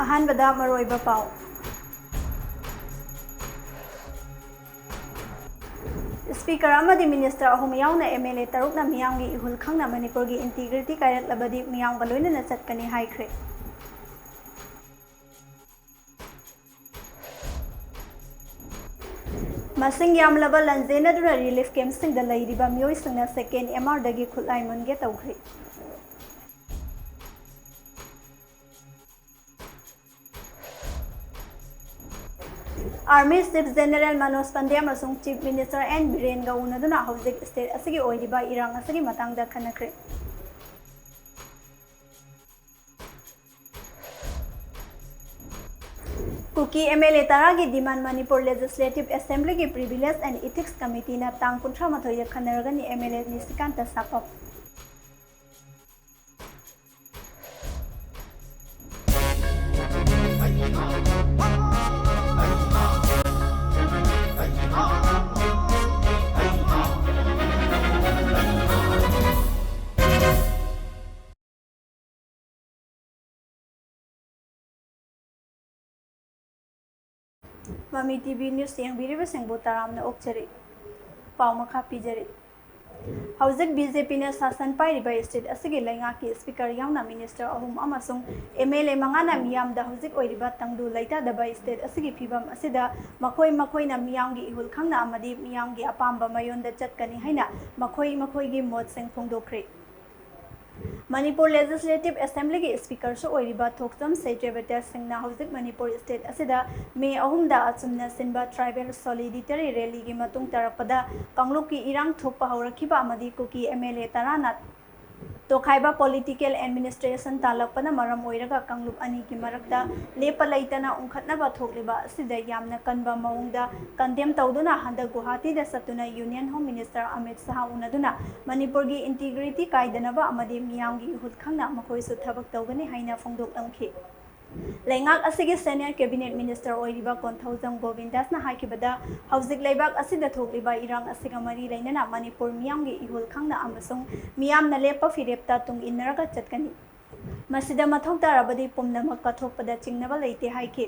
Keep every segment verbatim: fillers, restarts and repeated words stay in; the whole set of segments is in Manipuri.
ꯑꯍꯥꯟꯕꯗ ꯃꯔꯨꯑꯣꯏꯕ ꯄꯥꯎ꯫ ꯁ꯭ꯄꯤꯀꯔ ꯑꯃꯗꯤ ꯃꯤꯅꯤꯁꯇꯔ ꯑꯍꯨꯝ ꯌꯥꯎꯅ ꯑꯦꯝ ꯑꯦꯜ ꯑꯦ ꯇꯔꯨꯛꯅ ꯃꯤꯌꯥꯝꯒꯤ ꯏꯍꯨꯜ ꯈꯪꯅ ꯃꯅꯤꯄꯨꯔꯒꯤ ꯏꯟꯇꯤꯒ꯭ꯔꯤꯇꯤ ꯀꯥꯏꯔꯛꯂꯕꯗꯤ ꯃꯤꯌꯥꯝꯒ ꯂꯣꯏꯅꯅ ꯆꯠꯀꯅꯤ ꯍꯥꯏꯈ꯭ꯔꯦ꯫ ꯃꯁꯤꯡ ꯌꯥꯝꯂꯕ ꯂꯟꯖꯦꯟꯅꯗꯨꯅ ꯔꯤꯂꯤꯐ ꯀꯦꯝꯞꯁꯤꯡꯗ ꯂꯩꯔꯤꯕ ꯃꯤꯑꯣꯏꯁꯤꯡꯅ ꯁꯦꯀꯦꯟ ꯑꯦꯝ ꯑꯥꯔꯗꯒꯤ ꯈꯨꯠꯂꯥꯏ ꯃꯨꯟꯒꯦ ꯇꯧꯈ꯭ꯔꯦ꯫ ꯑꯥꯔꯃꯤ ꯆꯤꯐ ꯖꯦꯅꯔꯦꯜ ꯃꯅꯣꯖ ꯄꯟꯗꯦ ꯑꯃꯁꯨꯡ ꯆꯤꯐ ꯃꯤꯅꯤꯁꯇꯔ ꯑꯦꯟ ꯕꯤꯔꯦꯟꯒ ꯎꯅꯗꯨꯅ ꯍꯧꯖꯤꯛ ꯁ꯭ꯇꯦꯠ ꯑꯁꯤꯒꯤ ꯑꯣꯏꯔꯤꯕ ꯏꯔꯥꯡ ꯑꯁꯤꯒꯤ ꯃꯇꯥꯡꯗ ꯈꯟꯅꯈ꯭ꯔꯦ꯫ ꯀꯨꯀꯤ ꯑꯦꯝ ꯑꯦꯜ ꯑꯦ ꯇꯔꯥꯒꯤ ꯗꯤꯃꯥꯟ ꯃꯅꯤꯄꯨꯔ ꯂꯦꯖꯤꯁꯂꯦꯇꯤꯚ ꯑꯦꯁꯦꯝꯕ꯭ꯂꯤꯒꯤ ꯄ꯭ꯔꯤꯚꯤꯂꯦꯖ ꯑꯦꯟ ꯏꯊꯤꯛꯁ ꯀꯃꯤꯇꯤꯅ ꯇꯥꯡ ꯀꯨꯟꯊ꯭ꯔꯥ ꯃꯥꯊꯣꯏꯗ ꯈꯟꯅꯔꯒꯅꯤ, ꯑꯦꯝ ꯑꯦꯜ ꯑꯦ ꯅꯤꯁꯤꯀꯥꯟꯇ ꯁꯥꯄꯝ꯫ ꯃꯃꯤ ꯇꯤ ꯚꯤ ꯅ꯭ꯌꯨꯁ ꯌꯦꯡꯕꯤꯔꯤꯕꯁꯤꯡꯕꯨ ꯇꯔꯥꯝꯅ ꯑꯣꯛꯆꯔꯤ꯫ ꯄꯥꯎ ꯃꯈꯥ ꯄꯤꯖꯔꯤ꯫ ꯍꯧꯖꯤꯛ ꯕꯤ ꯖꯦ ꯄꯤꯅ ꯁꯥꯁꯟ ꯄꯥꯏꯔꯤꯕ ꯁ꯭ꯇꯦꯠ ꯑꯁꯤꯒꯤ ꯂꯩꯉꯥꯛꯀꯤ ꯁ꯭ꯄꯤꯀꯔ ꯌꯥꯎꯅ ꯃꯤꯅꯤꯁꯇꯔ ꯑꯍꯨꯝ ꯑꯃꯁꯨꯡ ꯑꯦꯝ ꯑꯦꯜ ꯑꯦ ꯃꯉꯥꯅ ꯃꯤꯌꯥꯝꯗ ꯍꯧꯖꯤꯛ ꯑꯣꯏꯔꯤꯕ ꯇꯪꯗꯨ ꯂꯩꯇꯥꯗꯕ ꯁ꯭ꯇꯦꯠ ꯑꯁꯤꯒꯤ ꯐꯤꯕꯝ ꯑꯁꯤꯗ ꯃꯈꯣꯏ ꯃꯈꯣꯏꯅ ꯃꯤꯌꯥꯝꯒꯤ ꯏꯍꯨꯜ ꯈꯪꯅ ꯑꯃꯗꯤ ꯃꯤꯌꯥꯝꯒꯤ ꯑꯄꯥꯝꯕ ꯃꯥꯌꯣꯟꯗ ꯆꯠꯀꯅꯤ ꯍꯥꯏꯅ ꯃꯈꯣꯏ ꯃꯈꯣꯏꯒꯤ ꯃꯣꯠꯁꯤꯡ ꯐꯣꯡꯗꯣꯛꯈ꯭ꯔꯦ꯫ ꯃꯅꯤꯄꯨꯔ ꯂꯦꯖꯤꯁꯂꯦꯇꯤꯚ ꯑꯦꯁꯦꯝꯕ꯭ꯂꯤꯒꯤ ꯁ꯭ꯄꯤꯀꯔꯁꯨ ꯑꯣꯏꯔꯤꯕ ꯊꯣꯛꯆꯣꯝ ꯁꯩꯇ꯭ꯔꯦꯕꯇ꯭ꯌ ꯁꯤꯡꯅ ꯍꯧꯖꯤꯛ ꯃꯅꯤꯄꯨꯔ ꯁ꯭ꯇꯦꯠ ꯑꯁꯤꯗ ꯃꯦ ꯑꯍꯨꯝꯗ ꯑꯆꯨꯝꯅ ꯁꯤꯟꯕ ꯇ꯭ꯔꯥꯏꯕꯦꯜ ꯁꯣꯂꯤꯗꯤꯇꯔꯤ ꯔꯦꯂꯤꯒꯤ ꯃꯇꯨꯡ ꯇꯥꯔꯛꯄꯗ ꯀꯥꯡꯂꯨꯞꯀꯤ ꯏꯔꯥꯡ ꯊꯣꯛꯄ ꯍꯧꯔꯛꯈꯤꯕ ꯑꯃꯗꯤ ꯀꯨꯀꯤ ꯑꯦꯝ ꯑꯦꯜ ꯑꯦ ꯇꯔꯥꯅ ꯇꯣꯈꯥꯏꯕ ꯄꯣꯂꯤꯇꯤꯀꯦꯜ ꯑꯦꯗꯃꯤꯅꯤꯁꯇ꯭ꯔꯦꯁꯟ ꯇꯥꯜꯂꯛꯄꯅ ꯃꯔꯝ ꯑꯣꯏꯔꯒ ꯀꯥꯡꯂꯨꯞ ꯑꯅꯤꯒꯤ ꯃꯔꯛꯇ ꯂꯦꯞꯄ ꯂꯩꯇꯅ ꯎꯪꯈꯠꯅꯕ ꯊꯣꯛꯂꯤꯕ ꯑꯁꯤꯗ ꯌꯥꯝꯅ ꯀꯟꯕ ꯃꯑꯣꯡꯗ ꯀꯟꯗꯦꯝ ꯇꯧꯗꯨꯅ ꯍꯟꯗꯛ ꯒꯨꯋꯥꯍꯥꯇꯤꯗ ꯆꯠꯇꯨꯅ union home minister Amit Shah ꯎꯅꯗꯨꯅ ꯃꯅꯤꯄꯨꯔꯒꯤ ꯏꯟꯇꯤꯒ꯭ꯔꯤꯇꯤ ꯀꯥꯏꯗꯅꯕ ꯑꯃꯗꯤ ꯃꯤꯌꯥꯝꯒꯤ ꯏꯍꯨꯜ ꯈꯪꯅ ꯃꯈꯣꯏꯁꯨ ꯊꯕꯛ ꯇꯧꯒꯅꯤ ꯍꯥꯏꯅ ꯐꯣꯡꯗꯣꯛꯂꯝꯈꯤ꯫ ꯂꯩꯉꯥꯛ ꯑꯁꯤꯒꯤ ꯁꯦꯅꯤꯌꯔ ꯀꯦꯕꯤꯅꯦꯠ ꯃꯤꯅꯤꯁꯇꯔ ꯑꯣꯏꯔꯤꯕ ꯀꯣꯟꯊꯧꯖꯝ ꯒꯣꯕꯤꯟꯗꯥꯁꯅ ꯍꯥꯏꯈꯤꯕꯗ, ꯍꯧꯖꯤꯛ ꯂꯩꯕꯥꯛ ꯑꯁꯤꯗ ꯊꯣꯛꯂꯤꯕ ꯏꯔꯥꯡ ꯑꯁꯤꯒ ꯃꯔꯤ ꯂꯩꯅꯅ ꯃꯅꯤꯄꯨꯔ ꯃꯤꯌꯥꯝꯒꯤ ꯏꯍꯨꯜ ꯈꯪꯅ ꯑꯃꯁꯨꯡ ꯃꯤꯌꯥꯝꯅ ꯂꯦꯞꯄ ꯐꯤꯔꯦꯞꯇ ꯇꯨꯡ ꯏꯟꯅꯔꯒ ꯆꯠꯀꯅꯤ꯫ ꯃꯁꯤꯗ ꯃꯊꯧ ꯇꯥꯔꯕꯗꯤ ꯄꯨꯝꯅꯃꯛ ꯀꯠꯊꯣꯛꯄꯗ ꯆꯤꯡꯅꯕ ꯂꯩꯇꯦ ꯍꯥꯏꯈꯤ꯫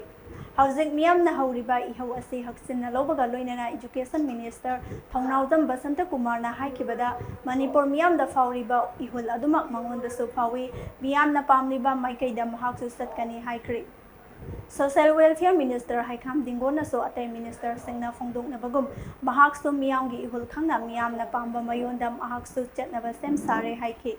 ꯍꯧꯖꯤꯛ ꯃꯤꯌꯥꯝꯅ ꯍꯧꯔꯤꯕ ꯏꯍꯧ ꯑꯁꯤ ꯍꯛꯆꯤꯟꯅ ꯂꯧꯕꯒ ꯂꯣꯏꯅꯅ Education Minister ꯊꯧꯅꯥꯎꯖꯝ ꯕꯁꯟꯇ ꯀꯨꯃꯥꯔꯅ ꯍꯥꯏꯈꯤꯕꯗ, ꯃꯅꯤꯄꯨꯔ ꯃꯤꯌꯥꯝꯗ ꯐꯥꯎꯔꯤꯕ ꯏꯍꯨꯜ ꯑꯗꯨꯃꯛ ꯃꯉꯣꯟꯗꯁꯨ ꯐꯥꯎꯏ, ꯃꯤꯌꯥꯝꯅ ꯄꯥꯝꯂꯤꯕ ꯃꯥꯏꯀꯩꯗ ꯃꯍꯥꯛꯁꯨ ꯆꯠꯀꯅꯤ ꯍꯥꯏꯈ꯭ꯔꯤ꯫ Social Welfare Minister ꯍꯩꯈꯥꯝ ꯗꯤꯡꯒꯣꯅꯁꯨ ꯑꯇꯩ ministerꯁꯤꯡꯅ ꯐꯣꯡꯗꯣꯛꯅꯕꯒꯨꯝ ꯃꯍꯥꯛꯁꯨ ꯃꯤꯌꯥꯝꯒꯤ ꯏꯍꯨꯜ ꯈꯪꯅ ꯃꯤꯌꯥꯝꯅ ꯄꯥꯝꯕ ꯃꯥꯏꯌꯣꯟꯗ ꯃꯍꯥꯛꯁꯨ ꯆꯠꯅꯕ ꯁꯦꯝ ꯁꯥꯔꯦ ꯍꯥꯏꯈꯤ꯫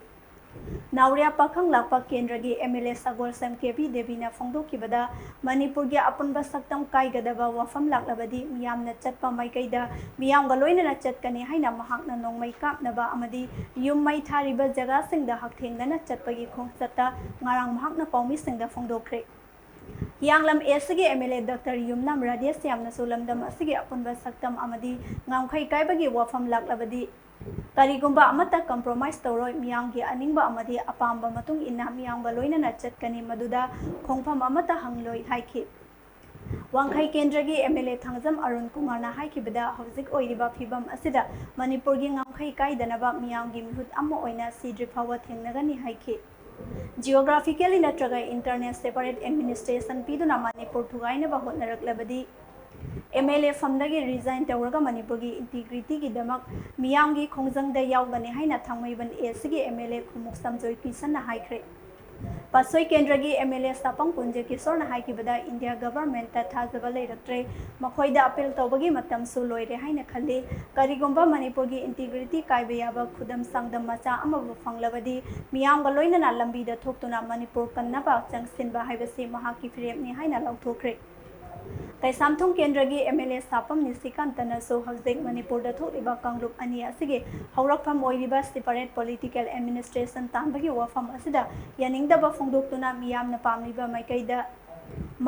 ꯅꯥꯎꯔꯤꯌꯥ ꯄꯥꯈꯪ ꯂꯥꯛꯄ ꯀꯦꯟꯗ꯭ꯔꯒꯤ MLA ꯁꯒꯣꯜꯁꯦꯝ ꯀꯦꯕꯤ ꯗꯦꯕꯤꯅ ꯐꯣꯡꯗꯣꯛꯈꯤꯕꯗ, ꯃꯅꯤꯄꯨꯔꯒꯤ ꯑꯄꯨꯟꯕ ꯁꯛꯇꯝ ꯀꯥꯏꯒꯗꯕ ꯋꯥꯐꯝ ꯂꯥꯛꯂꯕꯗꯤ ꯃꯤꯌꯥꯝꯅ ꯆꯠꯄ ꯃꯥꯏꯀꯩꯗ ꯃꯤꯌꯥꯝꯒ ꯂꯣꯏꯅꯅ ꯆꯠꯀꯅꯤ ꯍꯥꯏꯅ ꯃꯍꯥꯛꯅ ꯅꯣꯡꯃꯩ ꯀꯥꯞꯅꯕ ꯑꯃꯗꯤ ꯌꯨꯝ ꯃꯩ ꯊꯥꯔꯤꯕ ꯖꯒꯥꯁꯤꯡꯗ ꯍꯛꯊꯦꯡꯅꯅ ꯆꯠꯄꯒꯤ ꯈꯣꯡꯆꯠꯇ ꯉꯔꯥꯡ ꯃꯍꯥꯛꯅ ꯄꯥꯎꯃꯤꯁꯤꯡꯗ ꯐꯣꯡꯗꯣꯛꯈ꯭ꯔꯦ꯫ ꯍꯤꯌꯥꯡꯂꯝ Eastꯀꯤ MLA Doctor ꯌꯨꯝꯅꯥꯝ ꯔꯥꯙꯦꯁ꯭ꯌꯥꯝꯅꯁꯨ ꯂꯝꯗꯝ ꯑꯁꯤꯒꯤ ꯑꯄꯨꯟꯕ ꯁꯛꯇꯝ ꯑꯃꯗꯤ ꯉꯝꯈꯩ ꯀꯥꯏꯕꯒꯤ ꯋꯥꯐꯝ ꯂꯥꯛꯂꯕꯗꯤ ꯀꯔꯤꯒꯨꯝꯕ ꯑꯃꯠꯇ compromise ꯇꯧꯔꯣꯏ, ꯃꯤꯌꯥꯝꯒꯤ ꯑꯅꯤꯡꯕ ꯑꯃꯗꯤ ꯑꯄꯥꯝꯕ ꯃꯇꯨꯡ ꯏꯟꯅ ꯃꯤꯌꯥꯝꯒ ꯂꯣꯏꯅꯅ ꯆꯠꯀꯅꯤ, ꯃꯗꯨꯗ ꯈꯣꯡꯐꯝ ꯑꯃꯠꯇ ꯍꯪꯂꯣꯏ ꯍꯥꯏꯈꯤ꯫ ꯋꯥꯡꯈꯩ ꯀꯦꯟꯗ꯭ꯔꯒꯤ MLA ꯊꯥꯡꯖꯝ ꯑꯔꯨꯟ ꯀꯨꯃꯥꯔꯅ ꯍꯥꯏꯈꯤꯕꯗ, ꯍꯧꯖꯤꯛ ꯑꯣꯏꯔꯤꯕ ꯐꯤꯕꯝ ꯑꯁꯤꯗ ꯃꯅꯤꯄꯨꯔꯒꯤ ꯉꯝꯈꯩ ꯀꯥꯏꯗꯅꯕ ꯃꯤꯌꯥꯝꯒꯤ ꯃꯤꯍꯨꯠ ꯑꯃ ꯑꯣꯏꯅ ꯁꯤꯗ꯭ꯔꯤ ꯐꯥꯎꯕ ꯊꯦꯡꯅꯒꯅꯤ ꯍꯥꯏꯈꯤ꯫ Geographically ꯅꯠꯇ꯭ꯔꯒ internal separate administration ꯄꯤꯗꯨꯅ ꯃꯅꯤꯄꯨꯔ ꯊꯨꯒꯥꯏꯅꯕ ꯍꯣꯠꯅꯔꯛꯂꯕꯗꯤ, MLA ꯐꯝꯗꯒꯤ resign ꯇꯧꯔꯒ ꯃꯅꯤꯄꯨꯔꯒꯤ integrityꯒꯤꯗꯃꯛ ꯃꯤꯌꯥꯝꯒꯤ ꯈꯣꯡꯖꯪꯗ ꯌꯥꯎꯒꯅꯤ ꯍꯥꯏꯅ ꯊꯥꯡꯃꯩꯕꯟ Eastꯀꯤ MLA ꯈꯨꯃꯨꯛ ꯁꯝꯖꯣꯏ ꯀꯤꯁꯟꯅ ꯍꯥꯏꯈ꯭ꯔꯦ꯫ ꯄꯥꯠꯁꯣꯏ ꯀꯦꯟꯗ꯭ꯔꯒꯤ MLA ꯁꯥꯄꯝ ꯀꯨꯟꯖ ꯀꯤꯁꯣꯔꯅ ꯍꯥꯏꯈꯤꯕꯗ, India governmentꯇ ꯊꯥꯖꯕ ꯂꯩꯔꯛꯇ꯭ꯔꯦ, ꯃꯈꯣꯏꯗ appeal ꯇꯧꯕꯒꯤ ꯃꯇꯝꯁꯨ ꯂꯣꯏꯔꯦ ꯍꯥꯏꯅ ꯈꯜꯂꯤ꯫ ꯀꯔꯤꯒꯨꯝꯕ ꯃꯅꯤꯄꯨꯔꯒꯤ integrity ꯀꯥꯏꯕ ꯌꯥꯕ ꯈꯨꯗꯝ ꯆꯥꯡꯗꯝ ꯃꯆꯥ ꯑꯃꯕꯨ ꯐꯪꯂꯕꯗꯤ, ꯃꯤꯌꯥꯝꯒ ꯂꯣꯏꯅꯅ ꯂꯝꯕꯤꯗ ꯊꯣꯛꯇꯨꯅ ꯃꯅꯤꯄꯨꯔ ꯀꯟꯅꯕ ꯆꯪꯁꯤꯟꯕ ꯍꯥꯏꯕꯁꯤ ꯃꯍꯥꯛꯀꯤ ꯐꯤꯔꯦꯞꯅꯤ ꯍꯥꯏꯅ ꯂꯥꯎꯊꯣꯛꯈ꯭ꯔꯦ꯫ ꯀꯩꯁꯥꯝꯊꯣꯡ ꯀꯦꯟꯗ꯭ꯔꯒꯤ MLA ꯁꯥꯄꯝ ꯅꯤꯁꯤꯀꯥꯟꯇꯅꯁꯨ ꯍꯧꯖꯤꯛ ꯃꯅꯤꯄꯨꯔꯗ ꯊꯣꯛꯂꯤꯕ ꯀꯥꯡꯂꯨꯞ ꯑꯅꯤ ꯑꯁꯤꯒꯤ ꯍꯧꯔꯛꯐꯝ ꯑꯣꯏꯔꯤꯕ separate political administration ꯇꯥꯟꯕꯒꯤ ꯋꯥꯐꯝ ꯑꯁꯤꯗ ꯌꯥꯅꯤꯡꯗꯕ ꯐꯣꯡꯗꯣꯛꯇꯨꯅ ꯃꯤꯌꯥꯝꯅ ꯄꯥꯝꯂꯤꯕ ꯃꯥꯏꯀꯩꯗ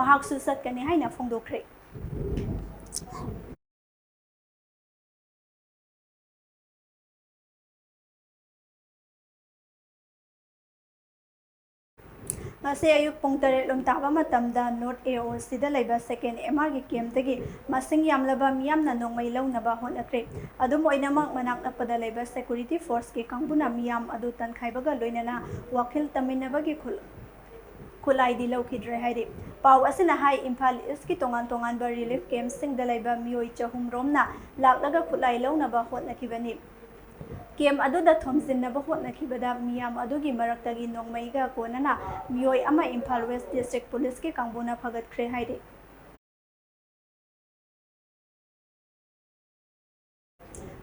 ꯃꯍꯥꯛꯁꯨ ꯆꯠꯀꯅꯤ ꯍꯥꯏꯅ ꯐꯣꯡꯗꯣꯛꯈ꯭ꯔꯦ꯫ ꯉꯁꯤ ꯑꯌꯨꯛ ꯄꯨꯡ ꯇꯔꯦꯠ ꯂꯣꯝ ꯇꯥꯕ ꯃꯇꯝꯗ North A O Cꯗ ꯂꯩꯕ second M Rꯒꯤ campꯇꯒꯤ ꯃꯁꯤꯡ ꯌꯥꯝꯂꯕ ꯃꯤꯌꯥꯝꯅ ꯅꯣꯡꯃꯩ ꯂꯧꯅꯕ ꯍꯣꯠꯅꯈ꯭ꯔꯦ꯫ ꯑꯗꯨꯝ ꯑꯣꯏꯅꯃꯛ, ꯃꯅꯥꯛ ꯅꯛꯄꯗ ꯂꯩꯕ security forceꯀꯤ ꯀꯥꯡꯕꯨꯅ ꯃꯤꯌꯥꯝ ꯑꯗꯨ ꯇꯟꯈꯥꯏꯕꯒ ꯂꯣꯏꯅꯅ ꯋꯥꯈꯜ ꯇꯝꯃꯤꯟꯅꯕꯒꯤ ꯈꯨꯠ-, ꯈꯨꯠꯂꯥꯏꯗꯤ ꯂꯧꯈꯤꯗ꯭ꯔꯦ ꯍꯥꯏꯔꯤ꯫ ꯄꯥꯎ ꯑꯁꯤꯅ ꯍꯥꯏ, ꯏꯝꯐꯥꯜ Eastꯀꯤ ꯇꯣꯉꯥꯟ ꯇꯣꯉꯥꯟꯕ relief campꯁꯤꯡꯗ ꯂꯩꯕ ꯃꯤꯑꯣꯏ ꯆꯍꯨꯝ ꯔꯣꯝꯅ ꯂꯥꯛꯂꯒ ꯈꯨꯠꯂꯥꯏ ꯂꯧꯅꯕ ꯍꯣꯠꯅꯈꯤꯕꯅꯤ꯫ Camp ꯑꯗꯨꯗ ꯊꯣꯝꯖꯤꯟꯅꯕ ꯍꯣꯠꯅꯈꯤꯕꯗ ꯃꯤꯌꯥꯝ ꯑꯗꯨꯒꯤ ꯃꯔꯛꯇꯒꯤ ꯅꯣꯡꯃꯩꯒ ꯀꯣꯟꯅꯅ ꯃꯤꯑꯣꯏ ꯑꯃ ꯏꯝꯐꯥꯜ West District Policeꯀꯤ ꯀꯥꯡꯕꯨꯅ ꯐꯒꯠꯈ꯭ꯔꯦ ꯍꯥꯏꯔꯤ꯫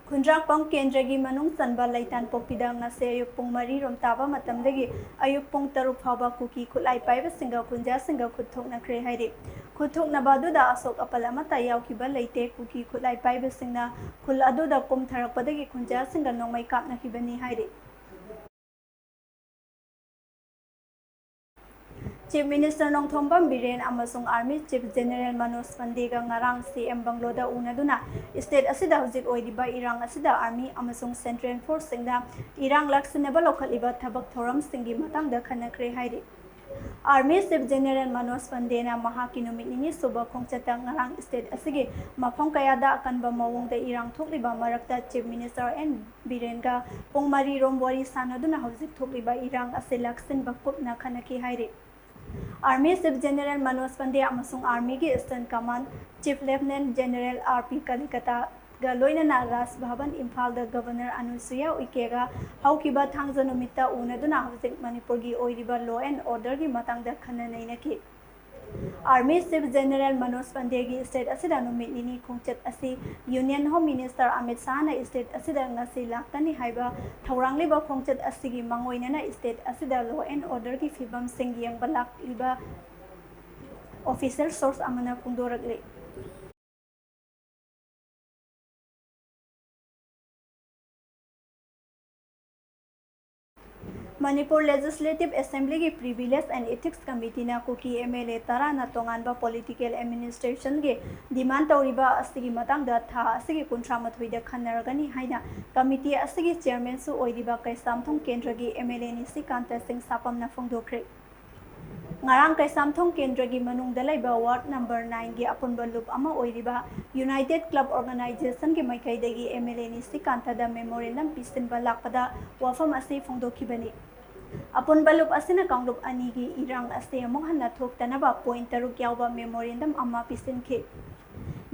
ꯈꯨꯟꯗ꯭ꯔꯥꯛꯄꯝ ꯀꯦꯟꯗ꯭ꯔꯒꯤ ꯃꯅꯨꯡ ꯆꯟꯕ ꯂꯩꯇꯥꯟꯄꯣꯛꯄꯤꯗ ꯉꯁꯤ ꯑꯌꯨꯛ ꯄꯨꯡ ꯃꯔꯤ ꯔꯣꯝ ꯇꯥꯕ ꯃꯇꯝꯗꯒꯤ ꯑꯌꯨꯛ ꯄꯨꯡ ꯇꯔꯨꯛ ꯐꯥꯎꯕ ꯀꯨꯀꯤ ꯈꯨꯠꯂꯥꯏ ꯄꯥꯏꯕꯁꯤꯡꯒ ꯈꯨꯟꯖꯥꯁꯤꯡꯒ ꯈꯨꯠ ꯊꯣꯛꯅꯈ꯭ꯔꯦ ꯍꯥꯏꯔꯤ꯫ ꯈꯨꯠ ꯊꯣꯛꯅꯕ ꯑꯗꯨꯗ ꯑꯁꯣꯛ ꯑꯄꯜ ꯑꯃꯠꯇ ꯌꯥꯎꯈꯤꯕ ꯂꯩꯇꯦ꯫ ꯀꯨꯀꯤ ꯈꯨꯠꯂꯥꯏ ꯄꯥꯏꯕꯁꯤꯡꯅ ꯈꯨꯜ ꯑꯗꯨꯗ ꯀꯨꯝꯊꯔꯛꯄꯗꯒꯤ ꯈꯨꯟꯖꯥꯁꯤꯡꯒ ꯅꯣꯡꯃꯩ ꯀꯥꯞꯅꯈꯤꯕꯅꯤ ꯍꯥꯏꯔꯤ꯫ Chief Minister ꯅꯣꯡꯊꯣꯝꯕꯝ ꯕꯤꯔꯦꯟ ꯑꯃꯁꯨꯡ Army Chief General ꯃꯅꯣꯖ ꯄꯟꯗꯦꯒ ꯉꯔꯥꯡ C M ꯕꯪꯒ꯭ꯂꯣꯗ ꯎꯅꯗꯨꯅ state ꯑꯁꯤꯗ ꯍꯧꯖꯤꯛ ꯑꯣꯏꯔꯤꯕ ꯏꯔꯥꯡ ꯑꯁꯤꯗ Army ꯑꯃꯁꯨꯡ Central Forceꯁꯤꯡꯅ ꯏꯔꯥꯡ ꯂꯥꯛꯁꯤꯟꯅꯕ ꯂꯧꯈꯠꯂꯤꯕ ꯊꯕꯛ ꯊꯧꯔꯝꯁꯤꯡꯒꯤ ꯃꯇꯥꯡꯗ ꯈꯟꯅꯈ꯭ꯔꯦ ꯍꯥꯏꯔꯤ꯫ Army Chief General ꯃꯅꯣꯖ ꯄꯟꯗꯦꯅ ꯃꯍꯥꯛꯀꯤ ꯅꯨꯃꯤꯠ ꯅꯤꯅꯤ ꯁꯨꯕ ꯈꯣꯡꯆꯠꯇ ꯉꯔꯥꯡ state ꯑꯁꯤꯒꯤ ꯃꯐꯝ ꯀꯌꯥꯗ ꯑꯀꯟꯕ ꯃꯑꯣꯡꯗ ꯏꯔꯥꯡ ꯊꯣꯛꯂꯤꯕ ꯃꯔꯛꯇ Chief Minister N ꯕꯤꯔꯦꯟꯒ ꯄꯨꯡ ꯃꯔꯤ ꯔꯣꯝ ꯋꯥꯔꯤ ꯁꯥꯟꯅꯗꯨꯅ ꯍꯧꯖꯤꯛ ꯊꯣꯛꯂꯤꯕ ꯏꯔꯥꯡ ꯑꯁꯤ ꯂꯥꯛꯁꯤꯟꯕ ꯀꯨꯞꯅ ꯈꯟꯅꯈꯤ ꯍꯥꯏꯔꯤ꯫ Army Chief General ꯃꯅꯣꯖ ꯄꯟꯗꯦ ꯑꯃꯁꯨꯡ Armyꯒꯤ Eastern Command Chief Lieutenant General R P ꯀꯂꯤꯀꯇꯥꯒ ꯂꯣꯏꯅꯅ ꯔꯥꯖ ꯚꯕꯟ ꯏꯝꯐꯥꯜꯗ Governor ꯑꯅꯨꯁꯨꯌꯥ ꯎꯏꯀꯦꯒ ꯍꯧꯈꯤꯕ ꯊꯥꯡꯖ ꯅꯨꯃꯤꯠꯇ ꯎꯅꯗꯨꯅ ꯍꯧꯖꯤꯛ ꯃꯅꯤꯄꯨꯔꯒꯤ ꯑꯣꯏꯔꯤꯕ law and orderꯒꯤ ꯃꯇꯥꯡꯗ ꯈꯟꯅ ꯅꯩꯅꯈꯤ꯫ Army Chief General Manoj ꯄꯟꯗꯦꯒꯤ state ꯑꯁꯤꯗ ꯅꯨꯃꯤꯠ ꯅꯤꯅꯤ ꯈꯣꯡꯆꯠ ꯑꯁꯤ Union Home Minister Amit ꯁꯥꯍꯅ state ꯑꯁꯤꯗ ꯉꯁꯤ ꯂꯥꯛꯀꯅꯤ ꯍꯥꯏꯕ ꯊꯧꯔꯥꯡꯂꯤꯕ ꯈꯣꯡꯆꯠ ꯑꯁꯤꯒꯤ ꯃꯥꯡꯑꯣꯏꯅꯅ state ꯑꯁꯤꯗ law and orderꯒꯤ ꯐꯤꯕꯝꯁꯤꯡ ꯌꯦꯡꯕ ꯂꯥꯛꯂꯤꯕ official source ꯑꯃꯅ ꯐꯣꯡꯗꯣꯔꯛꯂꯤ꯫ Manipur Legislative Assemblyꯒꯤ Privilege and Ethics Committeeꯅ Kuki M L A ꯇꯔꯥꯅ ꯇꯣꯉꯥꯟꯕ political administrationꯒꯤ demand ꯇꯧꯔꯤꯕ ꯑꯁꯤꯒꯤ ꯃꯇꯥꯡꯗ ꯊꯥ ꯑꯁꯤꯒꯤ ꯀꯨꯟꯊ꯭ꯔꯥ ꯃꯥꯊꯣꯏꯗ ꯈꯟꯅꯔꯒꯅꯤ ꯍꯥꯏꯅ committee ꯑꯁꯤꯒꯤ chairmanꯁꯨ ꯑꯣꯏꯔꯤꯕ ꯀꯩꯁꯥꯝꯊꯣꯡ ꯀꯦꯟꯗ꯭ꯔꯒꯤ M L A ꯅꯤꯁꯤꯀꯥꯟꯇ ꯁꯤꯡ ꯁꯥꯄꯝꯅ ꯐꯣꯡꯗꯣꯛꯈ꯭ꯔꯦ꯫ ꯉꯔꯥꯡ ꯀꯩꯁꯥꯝꯊꯣꯡ ꯀꯦꯟꯗ꯭ꯔꯒꯤ ꯃꯅꯨꯡꯗ ꯂꯩꯕ ward number nine ꯒꯤ ꯑꯄꯨꯟꯕ ꯂꯨꯞ ꯑꯃ ꯑꯣꯏꯔꯤꯕ United Club Organization ꯒꯤ ꯃꯥꯏꯀꯩꯗꯒꯤ M L A ꯅꯤꯁꯤꯀꯥꯟꯇꯗ memorandum ꯄꯤꯁꯤꯟꯕ ꯂꯥꯛꯄꯗ ꯋꯥꯐꯝ ꯑꯁꯤ ꯐꯣꯡꯗꯣꯛꯈꯤꯕꯅꯤ꯫ ꯑꯄꯨꯟꯕ ꯂꯨꯞ ꯑꯁꯤꯅ ꯀꯥꯡꯂꯨꯞ ꯑꯅꯤꯒꯤ ꯏꯔꯥꯡ ꯑꯁꯤ ꯑꯃꯨꯛ ꯍꯟꯅ ꯊꯣꯛꯇꯅꯕ point ꯇꯔꯨꯛ ꯌꯥꯎꯕ memorandum ꯑꯃ ꯄꯤꯁꯤꯟꯈꯤ꯫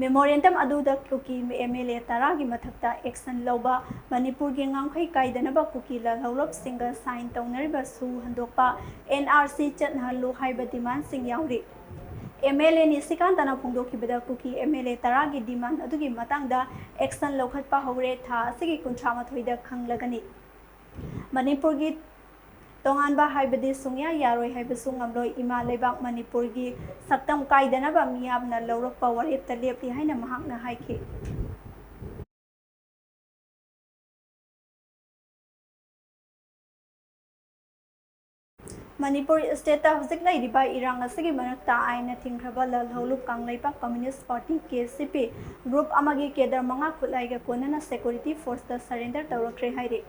Memorandum ꯑꯗꯨꯗ ꯀꯨꯀꯤ M L A ꯇꯔꯥꯒꯤ ꯃꯊꯛꯇ action ꯂꯧꯕ, ꯃꯅꯤꯄꯨꯔꯒꯤ ꯉꯝꯈꯩ ꯀꯥꯏꯗꯅꯕ ꯀꯨꯀꯤ ꯂꯥꯜꯍꯧꯂꯨꯞꯁꯤꯡꯒ sign ꯇꯧꯅꯔꯤꯕ ꯁꯨ ꯍꯟꯗꯣꯛꯄ, N R C ꯆꯠꯅꯍꯜꯂꯨ ꯍꯥꯏꯕ demandꯁꯤꯡ ꯌꯥꯎꯔꯤ꯫ M L A ꯅꯤꯁꯤꯀꯥꯟꯇꯅ ꯐꯣꯡꯗꯣꯛꯈꯤꯕꯗ Kuki M L A ꯇꯔꯥꯒꯤ demand ꯑꯗꯨꯒꯤ ꯃꯇꯥꯡꯗ action ꯂꯧꯈꯠꯄ ꯍꯧꯔꯦ, ꯊꯥ ꯑꯁꯤꯒꯤ ꯀꯨꯟꯊ꯭ꯔꯥ ꯃꯥꯊꯣꯏꯗ ꯈꯪꯂꯒꯅꯤ꯫ ꯃꯅꯤꯄꯨꯔꯒꯤ ꯇꯣꯉꯥꯟꯕ ꯍꯥꯏꯕꯗꯤ ꯁꯨꯡꯌꯥ ꯌꯥꯔꯣꯏ ꯍꯥꯏꯕꯁꯨ ꯉꯝꯂꯣꯏ꯫ ꯏꯃꯥ ꯂꯩꯕꯥꯛ ꯃꯅꯤꯄꯨꯔꯒꯤ ꯁꯛꯇꯝ ꯀꯥꯏꯗꯅꯕ ꯃꯤꯌꯥꯝꯅ ꯂꯧꯔꯛꯄ ꯋꯥꯔꯦꯞꯇ ꯂꯦꯞꯂꯤ ꯍꯥꯏꯅ ꯃꯍꯥꯛꯅ ꯍꯥꯏꯈꯤ꯫ ꯃꯅꯤꯄꯨꯔ stateꯇ ꯍꯧꯖꯤꯛ ꯂꯩꯔꯤꯕ ꯏꯔꯥꯡ ꯑꯁꯤꯒꯤ ꯃꯔꯛꯇ ꯑꯥꯏꯟꯅ ꯊꯤꯡꯈ꯭ꯔꯕ ꯂꯥꯜꯍꯧꯂꯨꯞ Kangleipak Communist Party, K C P, group ꯑꯃꯒꯤ cadre ꯃꯉꯥ ꯈꯨꯠꯂꯥꯏꯒ ꯀꯣꯟꯅꯅ security forceꯇ surrender ꯇꯧꯔꯛꯈ꯭ꯔꯦ ꯍꯥꯏꯔꯤ꯫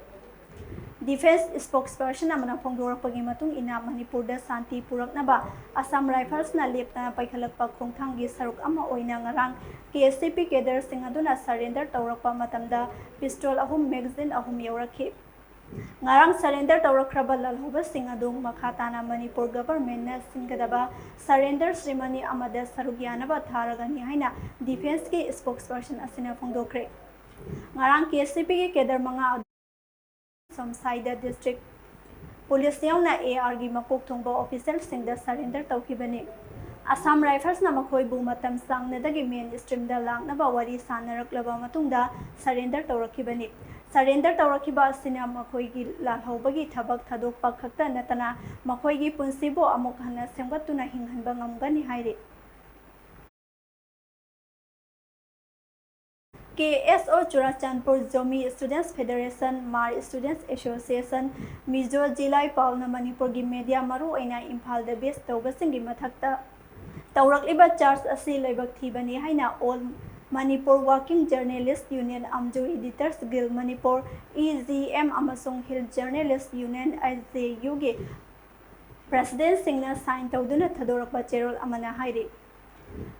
Defence spokesperson ꯑꯃꯅ ꯐꯣꯡꯗꯣꯔꯛꯄꯒꯤ ꯃꯇꯨꯡ ꯏꯟꯅ, ꯃꯅꯤꯄꯨꯔꯗ ꯁꯥꯟꯇꯤ ꯄꯨꯔꯛꯅꯕ Assam Riflesꯅ ꯂꯦꯞꯇꯅ ꯄꯥꯏꯈꯠꯂꯛꯄ ꯈꯣꯡꯊꯥꯡꯒꯤ ꯁꯔꯨꯛ ꯑꯃ ꯑꯣꯏꯅ ꯉꯔꯥꯡ K C P cadreꯁꯤꯡ ꯑꯗꯨꯅ surrender ꯇꯧꯔꯛꯄ ꯃꯇꯝꯗ pistol ꯑꯍꯨꯝ, magazine ꯑꯍꯨꯝ ꯌꯧꯔꯛꯈꯤ꯫ ꯉꯔꯥꯡ surrender ꯇꯧꯔꯛꯈ꯭ꯔꯕ ꯂꯥꯜꯍꯧꯕꯁꯤꯡ ꯑꯗꯨ ꯃꯈꯥ ꯇꯥꯅ ꯃꯅꯤꯄꯨꯔ governmentꯅ ꯁꯤꯟꯒꯗꯕ surrender ceremony ꯑꯃꯗ ꯁꯔꯨꯛ ꯌꯥꯅꯕ ꯊꯥꯔꯒꯅꯤ ꯍꯥꯏꯅ defenceꯀꯤ spokesperson ꯑꯁꯤꯅ ꯐꯣꯡꯗꯣꯛꯈ꯭ꯔꯦ꯫ ꯉꯔꯥꯡ K C Pꯒꯤ cadre ꯃꯉꯥ ꯑꯗꯨ ꯁꯣꯝꯁꯥꯏꯗ district police ꯌꯥꯎꯅ A Rꯒꯤ ꯃꯀꯣꯛ ꯊꯣꯡꯕ officialꯁꯤꯡꯗ surrender ꯇꯧꯈꯤꯕꯅꯤ꯫ Assam Riflesꯅ ꯃꯈꯣꯏꯕꯨ ꯃꯇꯝ ꯁꯥꯡꯅꯗꯒꯤ mainstreamꯗ ꯂꯥꯛꯅꯕ ꯋꯥꯔꯤ ꯁꯥꯅꯔꯛꯂꯕ ꯃꯇꯨꯡꯗ surrender ꯇꯧꯔꯛꯈꯤꯕꯅꯤ꯫ Surrender ꯇꯧꯔꯛꯈꯤꯕ ꯑꯁꯤꯅ ꯃꯈꯣꯏꯒꯤ ꯂꯥꯜꯍꯧꯕꯒꯤ ꯊꯕꯛ ꯊꯥꯗꯣꯛꯄ ꯈꯛꯇ ꯅꯠꯇꯅ ꯃꯈꯣꯏꯒꯤ ꯄꯨꯟꯁꯤꯕꯨ ꯑꯃꯨꯛ ꯍꯟꯅ ꯁꯦꯝꯒꯠꯇꯨꯅ ꯍꯤꯡꯍꯟꯕ ꯉꯝꯒꯅꯤ ꯍꯥꯏꯔꯤ꯫ K S O Churachandpur, Zomi Students Federation, Hmar Students Association, Mizo ꯖꯤꯂꯥꯏ ꯄꯥꯎꯅ ꯃꯅꯤꯄꯨꯔꯒꯤ media, ꯃꯔꯨꯑꯣꯏꯅ ꯏꯝꯐꯥꯜꯗ base ꯇꯧꯕꯁꯤꯡꯒꯤ ꯃꯊꯛꯇ ꯇꯧꯔꯛꯂꯤꯕ charge ꯑꯁꯤ ꯂꯥꯏꯕꯛ ꯊꯤꯕꯅꯤ ꯍꯥꯏꯅ All Manipur Working Journalist Union, Amjad Editors Guild Manipur, E G M, ꯑꯃꯁꯨꯡ Hill Journalist Union, H J U ꯒꯤ ꯄ꯭ꯔꯦꯁꯤꯗꯦꯟꯁꯤꯡꯅ ꯁꯥꯏꯟ ꯇꯧꯗꯨꯅ ꯊꯥꯗꯣꯔꯛꯄ ꯆꯦꯔꯣꯜ ꯑꯃꯅ ꯍꯥꯏꯔꯤ꯫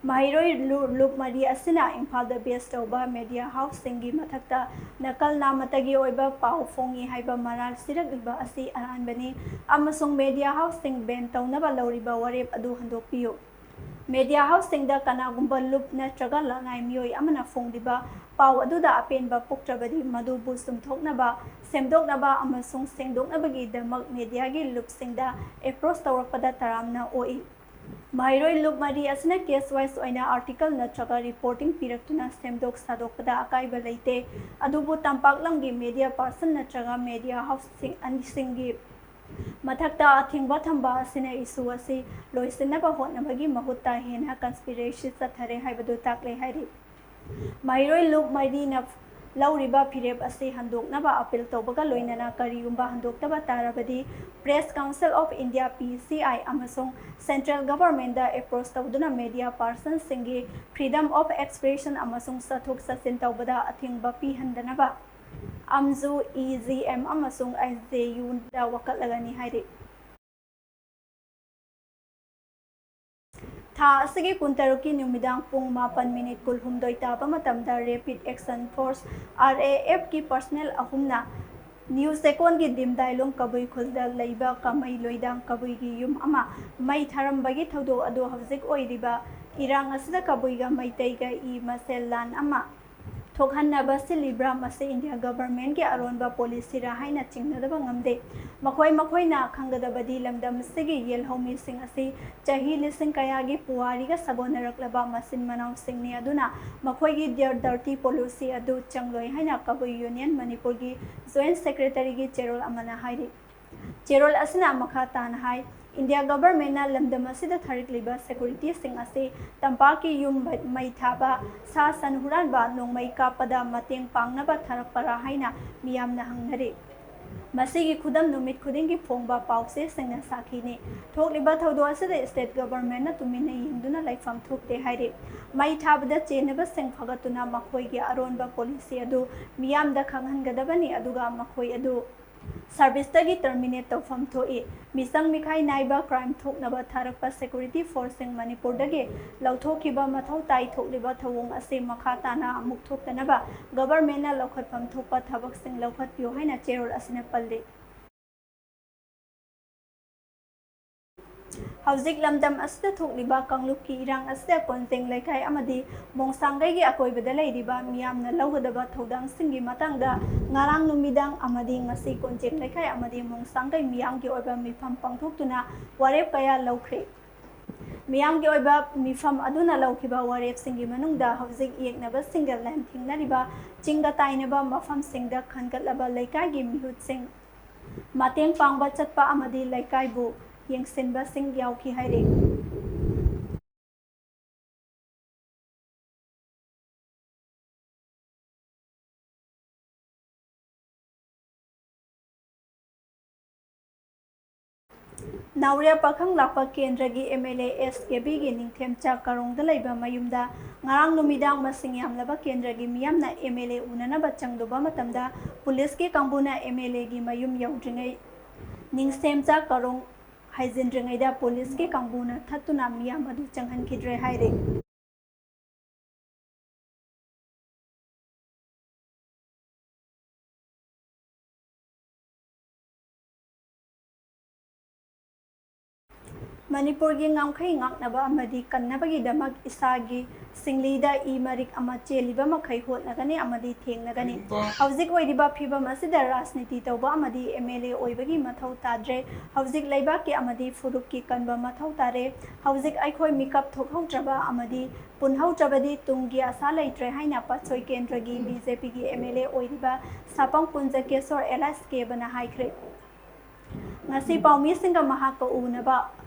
ꯃꯍꯩꯔꯣꯏ ꯂꯨꯞ ꯃꯔꯤ ꯑꯁꯤꯅ ꯏꯝꯐꯥꯜꯗ ꯕꯦꯁ ꯇꯧꯕ ꯃꯦꯗꯤꯌꯥ ꯍꯥꯎꯁꯁꯤꯡꯒꯤ ꯃꯊꯛꯇ ꯅꯀꯜ ꯅꯥꯃꯇꯒꯤ ꯑꯣꯏꯕ ꯄꯥꯎ ꯐꯣꯡꯏ ꯍꯥꯏꯕ ꯃꯔꯥꯜ ꯁꯤꯔꯛꯂꯤꯕ ꯑꯁꯤ ꯑꯔꯥꯟꯕꯅꯤ ꯑꯃꯁꯨꯡ ꯃꯦꯗꯤꯌꯥ ꯍꯥꯎꯁꯁꯤꯡ ꯕꯦꯟ ꯇꯧꯅꯕ ꯂꯧꯔꯤꯕ ꯋꯥꯔꯦꯞ ꯑꯗꯨ ꯍꯟꯗꯣꯛꯄꯤꯌꯨ꯫ ꯃꯦꯗꯤꯌꯥ ꯍꯥꯎꯁꯁꯤꯡꯗ ꯀꯅꯥꯒꯨꯝꯕ ꯂꯨꯞ ꯅꯠꯇ꯭ꯔꯒ ꯂꯅꯥꯏ ꯃꯤꯑꯣꯏ ꯑꯃꯅ ꯐꯣꯡꯂꯤꯕ ꯄꯥꯎ ꯑꯗꯨꯗ ꯑꯄꯦꯟꯕ ꯄꯣꯛꯇ꯭ꯔꯕꯗꯤ ꯃꯗꯨꯕꯨ ꯆꯨꯝꯊꯣꯛꯅꯕ, ꯁꯦꯝꯗꯣꯛꯅꯕ ꯑꯃꯁꯨꯡ ꯁꯦꯡꯗꯣꯛꯅꯕꯒꯤꯗꯃꯛ ꯃꯦꯗꯤꯌꯥꯒꯤ ꯂꯨꯞꯁꯤꯡꯗ ꯑꯦꯄ꯭ꯔꯣꯁ ꯇꯧꯔꯛꯄꯗ ꯇꯔꯥꯝꯅ ꯑꯣꯛꯏ꯫ ꯃꯍꯩꯔꯣꯏ ꯂꯨꯞ ꯃꯔꯤ ꯑꯁꯤꯅ ꯀꯦꯁ ꯋꯥꯏꯁ ꯑꯣꯏꯅ ꯑꯥꯔꯇꯤꯀꯜ ꯅꯠꯇ꯭ꯔꯒ ꯔꯤꯄꯣꯔꯇꯤꯡ ꯄꯤꯔꯛꯇꯨꯅ ꯁꯦꯝꯗꯣꯛ ꯁꯥꯗꯣꯛꯄꯗ ꯑꯀꯥꯏꯕ ꯂꯩꯇꯦ, ꯑꯗꯨꯕꯨ ꯇꯝꯄꯥꯛꯂꯝꯒꯤ ꯃꯦꯗꯤꯌꯥ ꯄꯥꯔꯁꯟ ꯅꯠꯇ꯭ꯔꯒ ꯃꯦꯗꯤꯌꯥ ꯍꯥꯎꯁꯁꯤꯡ ꯑꯅꯤꯁꯤꯡꯒꯤ ꯃꯊꯛꯇ ꯑꯊꯤꯡꯕ ꯊꯝꯕ ꯑꯁꯤꯅ ꯏꯁꯨ ꯑꯁꯤ ꯂꯣꯏꯁꯤꯟꯅꯕ ꯍꯣꯠꯅꯕꯒꯤ ꯃꯍꯨꯠꯇ ꯍꯦꯟꯅ ꯀꯟꯁꯄꯤꯔꯦꯁꯤ ꯆꯠꯊꯔꯦ ꯍꯥꯏꯕꯗꯨ ꯇꯥꯛꯂꯦ ꯍꯥꯏꯔꯤ꯫ ꯃꯍꯩꯔꯣꯏ ꯂꯨꯞ ꯃꯔꯤꯅ ꯂꯧꯔꯤꯕ ꯐꯤꯔꯦꯞ ꯑꯁꯤ ꯍꯟꯗꯣꯛꯅꯕ ꯑꯄꯤꯜ ꯇꯧꯕꯒ ꯂꯣꯏꯅꯅ ꯀꯔꯤꯒꯨꯝꯕ ꯍꯟꯗꯣꯛꯇꯕ ꯇꯥꯔꯕꯗꯤ Press Council of India, P C I, ꯑꯃꯁꯨꯡ ꯁꯦꯟꯇ꯭ꯔꯦꯜ ꯒꯚꯔꯟꯃꯦꯟꯗ ꯑꯦꯄ꯭ꯔꯣꯁ ꯇꯧꯗꯨꯅ ꯃꯦꯗꯤꯌꯥ ꯄꯥꯔꯁꯟꯁꯤꯡꯒꯤ freedom of expression ꯑꯃꯁꯨꯡ ꯆꯠꯊꯣꯛ ꯆꯠꯁꯤꯟ ꯇꯧꯕꯗ ꯑꯊꯤꯡꯕ ꯄꯤꯍꯟꯗꯅꯕ ꯑꯝꯖꯨ, E G M ꯑꯃꯁꯨꯡ S J Uꯗ ꯋꯥꯀꯠꯂꯒꯅꯤ ꯍꯥꯏꯔꯤ꯫ ꯊꯥ ꯑꯁꯤꯒꯤ ꯀꯨꯟꯇꯔꯨꯛꯀꯤ ꯅꯨꯃꯤꯗꯥꯡ ꯄꯨꯡ ꯃꯥꯄꯟ ꯃꯤꯅꯤꯠ ꯀꯨꯟꯍꯨꯝꯗꯣꯏ ꯇꯥꯕ ꯃꯇꯝꯗ Rapid Action Force, R A Fꯀꯤ personnel ꯑꯍꯨꯝꯅ ꯅ꯭ꯌꯨ ꯆꯦꯛꯀꯣꯟꯒꯤ ꯗꯤꯝꯗꯥꯏꯂꯣꯡ ꯀꯕꯨꯏ ꯈꯨꯜꯗ ꯂꯩꯕ ꯀꯃꯩ ꯂꯣꯏꯗꯥꯡ ꯀꯕꯨꯏꯒꯤ ꯌꯨꯝ ꯑꯃ ꯃꯩ ꯊꯥꯔꯝꯕꯒꯤ ꯊꯧꯗꯣꯛ ꯑꯗꯨ ꯍꯧꯖꯤꯛ ꯑꯣꯏꯔꯤꯕ ꯏꯔꯥꯡ ꯑꯁꯤꯗ ꯀꯕꯨꯏꯒ ꯃꯩꯇꯩꯒ ꯏ ꯃꯁꯦꯜ ꯂꯥꯟ ꯑꯃ ꯊꯣꯛꯍꯟꯅꯕ ꯁꯤꯜꯂꯤꯕ꯭ꯔꯥ, ꯃꯁꯤ ꯏꯟꯗꯤꯌꯥ ꯒꯚꯔꯟꯃꯦꯟꯠꯀꯤ ꯑꯔꯣꯟꯕ ꯄꯣꯂꯤꯁꯤꯔꯥ ꯍꯥꯏꯅ ꯆꯤꯡꯅꯗꯕ ꯉꯝꯗꯦ꯫ ꯃꯈꯣꯏ ꯃꯈꯣꯏꯅ ꯈꯪꯒꯗꯕꯗꯤ ꯂꯝꯗꯝ ꯑꯁꯤꯒꯤ ꯌꯦꯜꯍꯧꯃꯤꯁꯤꯡ ꯑꯁꯤ ꯆꯍꯤ ꯂꯤꯁꯤꯡ ꯀꯌꯥꯒꯤ ꯄꯨꯋꯥꯔꯤꯒ ꯁꯥꯒꯣꯟꯅꯔꯛꯂꯕ ꯃꯆꯤꯟ ꯃꯅꯥꯎꯁꯤꯡꯅꯤ, ꯑꯗꯨꯅ ꯃꯈꯣꯏꯒꯤ ꯗꯔ-, ꯗꯔꯇꯤ ꯄꯣꯂꯤꯁꯤ ꯑꯗꯨ ꯆꯪꯂꯣꯏ ꯍꯥꯏꯅ ꯀꯕꯨꯏ ꯌꯨꯅꯤꯌꯟ ꯃꯅꯤꯄꯨꯔꯒꯤ ꯖꯣꯏꯟꯠ ꯁꯦꯀ꯭ꯔꯦꯇꯔꯤꯒꯤ ꯆꯦꯔꯣꯜ ꯑꯃꯅ ꯍꯥꯏꯔꯤ꯫ ꯆꯦꯔꯣꯜ ꯑꯁꯤꯅ ꯃꯈꯥ ꯇꯥꯅ ꯍꯥꯏ, ꯏꯟꯗꯤꯌꯥ ꯒꯚꯔꯟꯃꯦꯟꯠꯅ ꯂꯝꯗꯝ ꯑꯁꯤꯗ ꯊꯥꯔꯛꯂꯤꯕ ꯁꯦꯀ꯭ꯌꯨꯔꯤꯇꯤꯁꯤꯡ ꯑꯁꯤ ꯇꯝꯄꯥꯛꯀꯤ ꯌꯨꯝ ꯃꯩ ꯊꯥꯕ, ꯁꯥ ꯁꯟ ꯍꯨꯔꯥꯟꯕ, ꯅꯣꯡꯃꯩ ꯀꯥꯞꯄꯗ ꯃꯇꯦꯡ ꯄꯥꯡꯅꯕ ꯊꯥꯔꯛꯄꯔꯥ ꯍꯥꯏꯅ ꯃꯤꯌꯥꯝꯅ ꯍꯪꯅꯔꯤ꯫ ꯃꯁꯤꯒꯤ ꯈꯨꯗꯝ ꯅꯨꯃꯤꯠ ꯈꯨꯗꯤꯡꯒꯤ ꯐꯣꯡꯕ ꯄꯥꯎꯆꯦꯁꯤꯡꯅ ꯁꯥꯈꯤꯅꯤ꯫ ꯊꯣꯛꯂꯤꯕ ꯊꯧꯗꯣꯛ ꯑꯁꯤꯗ ꯁ꯭ꯇꯦꯠ ꯒꯚꯔꯟꯃꯦꯟꯠꯅ ꯇꯨꯃꯤꯟꯅ ꯌꯦꯡꯗꯨꯅ ꯂꯩꯐꯝ ꯊꯣꯛꯇꯦ ꯍꯥꯏꯔꯤ꯫ ꯃꯩ ꯊꯥꯕꯗ ꯆꯦꯟꯅꯕꯁꯤꯡ ꯐꯒꯠꯇꯨꯅ ꯃꯈꯣꯏꯒꯤ ꯑꯔꯣꯟꯕ ꯄꯣꯂꯤꯁꯤ ꯑꯗꯨ ꯃꯤꯌꯥꯝꯗ ꯈꯪꯍꯟꯒꯗꯕꯅꯤ, ꯑꯗꯨꯒ ꯃꯈꯣꯏ ꯑꯗꯨ ꯁꯥꯔꯚꯤꯁꯇꯒꯤ ꯇꯔꯃꯤꯅꯦꯠ ꯇꯧꯐꯝ ꯊꯣꯛꯏ꯫ ꯃꯤꯆꯪ ꯃꯤꯈꯥꯏ ꯅꯥꯏꯕ ꯀ꯭ꯔꯥꯏꯝ ꯊꯣꯛꯅꯕ ꯊꯥꯔꯛꯄ ꯁꯦꯀ꯭ꯌꯨꯔꯤꯇꯤ ꯐꯣꯔꯁꯁꯤꯡ ꯃꯅꯤꯄꯨꯔꯗꯒꯤ ꯂꯧꯊꯣꯛꯈꯤꯕ ꯃꯊꯧ ꯇꯥꯏ꯫ ꯊꯣꯛꯂꯤꯕ ꯊꯧꯑꯣꯡ ꯑꯁꯤ ꯃꯈꯥ ꯇꯥꯅ ꯑꯃꯨꯛ ꯊꯣꯛꯇꯅꯕ ꯒꯚꯔꯟꯃꯦꯟꯠꯅ ꯂꯧꯈꯠꯐꯝ ꯊꯣꯛꯄ ꯊꯕꯛꯁꯤꯡ ꯂꯧꯈꯠꯄꯤꯌꯨ ꯍꯥꯏꯅ ꯆꯦꯔꯣꯜ ꯑꯁꯤꯅ ꯄꯜꯂꯤ꯫ ꯍꯧꯖꯤꯛ ꯂꯝꯗꯝ ꯑꯁꯤꯗ ꯊꯣꯛꯂꯤꯕ ꯀꯥꯡꯂꯨꯞꯀꯤ ꯏꯔꯥꯡ ꯑꯁꯤꯗ ꯀꯣꯟꯖꯦꯡ ꯂꯩꯀꯥꯏ ꯑꯃꯗꯤ ꯃꯣꯡꯁꯥꯡꯒꯩꯒꯤ ꯑꯀꯣꯏꯕꯗ ꯂꯩꯔꯤꯕ ꯃꯤꯌꯥꯝꯅ ꯂꯧꯒꯗꯕ ꯊꯧꯗꯥꯡꯁꯤꯡꯒꯤ ꯃꯇꯥꯡꯗ ꯉꯔꯥꯡ ꯅꯨꯃꯤꯗꯥꯡ ꯑꯃꯗꯤ ꯉꯁꯤ ꯀꯣꯟꯖꯦꯡ ꯂꯩꯀꯥꯏ ꯑꯃꯗꯤ ꯃꯣꯡꯁꯥꯡꯒꯩ ꯃꯤꯌꯥꯝꯒꯤ ꯑꯣꯏꯕ ꯃꯤꯐꯝ ꯄꯥꯡꯊꯣꯛꯇꯨꯅ ꯋꯥꯔꯦꯞ ꯀꯌꯥ ꯂꯧꯈ꯭ꯔꯦ꯫ ꯃꯤꯌꯥꯝꯒꯤ ꯑꯣꯏꯕ ꯃꯤꯐꯝ ꯑꯗꯨꯅ ꯂꯧꯈꯤꯕ ꯋꯥꯔꯦꯞꯁꯤꯡꯒꯤ ꯃꯅꯨꯡꯗ ꯍꯧꯖꯤꯛ ꯌꯦꯛꯅꯕꯁꯤꯡꯒ ꯂꯥꯟꯊꯦꯡꯅꯔꯤꯕ ꯆꯤꯡꯒ ꯇꯥꯏꯅꯕ ꯃꯐꯝꯁꯤꯡꯗ ꯈꯟꯒꯠꯂꯕ ꯂꯩꯀꯥꯏꯒꯤ ꯃꯤꯍꯨꯠꯁꯤꯡ ꯃꯇꯦꯡ ꯄꯥꯡꯕ ꯆꯠꯄ ꯑꯃꯗꯤ ꯂꯩꯀꯥꯏꯕꯨ ꯌꯦꯡꯁꯤꯟꯕꯁꯤꯡ ꯌꯥꯎꯈꯤ ꯍꯥꯏꯔꯤ꯫ ꯅꯥꯎꯔꯤꯌꯥ ꯄꯥꯈꯪ ꯂꯥꯛꯄ ꯀꯦꯟꯗ꯭ꯔꯒꯤ ꯑꯦꯝ ꯑꯦꯜ ꯑꯦ ꯑꯦꯁ ꯀꯦ ꯕꯤꯒꯤ ꯅꯤꯡꯊꯦꯝꯆꯥ ꯀꯥꯔꯣꯡꯗ ꯂꯩꯕ ꯃꯌꯨꯝꯗ ꯉꯔꯥꯡ ꯅꯨꯃꯤꯗꯥꯡ ꯃꯁꯤꯡ ꯌꯥꯝꯂꯕ ꯀꯦꯟꯗ꯭ꯔꯒꯤ ꯃꯤꯌꯥꯝꯅ ꯑꯦꯝ ꯑꯦꯜ ꯑꯦ ꯎꯅꯅꯕ ꯆꯪꯂꯨꯕ ꯃꯇꯝꯗ ꯄꯨꯂꯤꯁꯀꯤ ꯀꯥꯡꯕꯨꯅ ꯑꯦꯝ ꯑꯦꯜ ꯑꯦꯒꯤ ꯃꯌꯨꯝ ꯌꯧꯗ꯭ꯔꯤꯉꯩ ꯅꯤꯡꯊꯦꯝꯆꯥ ꯀꯥꯔꯣꯡ ꯍꯥꯏꯖꯤꯟꯗ꯭ꯔꯤꯉꯩꯗ ꯄꯨꯂꯤꯁꯀꯤ ꯀꯥꯡꯕꯨꯅ ꯊꯠꯇꯨꯅ ꯃꯤꯌꯥꯝ ꯑꯗꯨ ꯆꯪꯍꯟꯈꯤꯗ꯭ꯔꯦ ꯍꯥꯏꯔꯤ꯫ ꯃꯅꯤꯄꯨꯔꯒꯤ ꯉꯝꯈꯩ ꯉꯥꯛꯅꯕ ꯑꯃꯗꯤ ꯀꯟꯅꯕꯒꯤꯗꯃꯛ ꯏꯁꯥꯒꯤ ꯁꯤꯡꯂꯤꯗ ꯏ ꯃꯔꯤꯛ ꯑꯃ ꯆꯦꯜꯂꯤꯕ ꯃꯈꯩ ꯍꯣꯠꯅꯒꯅꯤ ꯑꯃꯗꯤ ꯊꯦꯡꯅꯒꯅꯤ꯫ ꯍꯧꯖꯤꯛ ꯑꯣꯏꯔꯤꯕ ꯐꯤꯕꯝ ꯑꯁꯤꯗ ꯔꯥꯖꯅꯤꯇꯤ ꯇꯧꯕ ꯑꯃꯗꯤ ꯑꯦꯝ ꯑꯦꯜ ꯑꯦ ꯑꯣꯏꯕꯒꯤ ꯃꯊꯧ ꯇꯥꯗ꯭ꯔꯦ꯫ ꯍꯧꯖꯤꯛ ꯂꯩꯕꯥꯛꯀꯤ ꯑꯃꯗꯤ ꯐꯨꯔꯨꯞꯀꯤ ꯀꯟꯕ ꯃꯊꯧ ꯇꯥꯔꯦ꯫ ꯍꯧꯖꯤꯛ ꯑꯩꯈꯣꯏ ꯃꯤꯀꯞ ꯊꯣꯛꯍꯧꯗ꯭ꯔꯕ ꯑꯃꯗꯤ ꯄꯨꯟꯍꯧꯗ꯭ꯔꯕꯗꯤ ꯇꯨꯡꯒꯤ ꯑꯁꯥ ꯂꯩꯇ꯭ꯔꯦ ꯍꯥꯏꯅ ꯄꯥꯠꯁꯣꯏ ꯀꯦꯟꯗ꯭ꯔꯒꯤ ꯕꯤ ꯖꯦ ꯄꯤꯒꯤ ꯑꯦꯝ ꯑꯦꯜ ꯑꯦ ꯑꯣꯏꯔꯤꯕ ꯁꯥꯄꯝ ꯀꯨꯟꯖꯀꯦꯁꯣꯔ ꯑꯦꯂꯥꯏꯁ ꯀꯦꯕꯅ ꯍꯥꯏꯈ꯭ꯔꯦ꯫ ꯉꯁꯤ ꯄꯥꯎꯃꯤꯁꯤꯡꯒ ꯃꯍꯥꯛꯀ ꯎꯅꯕ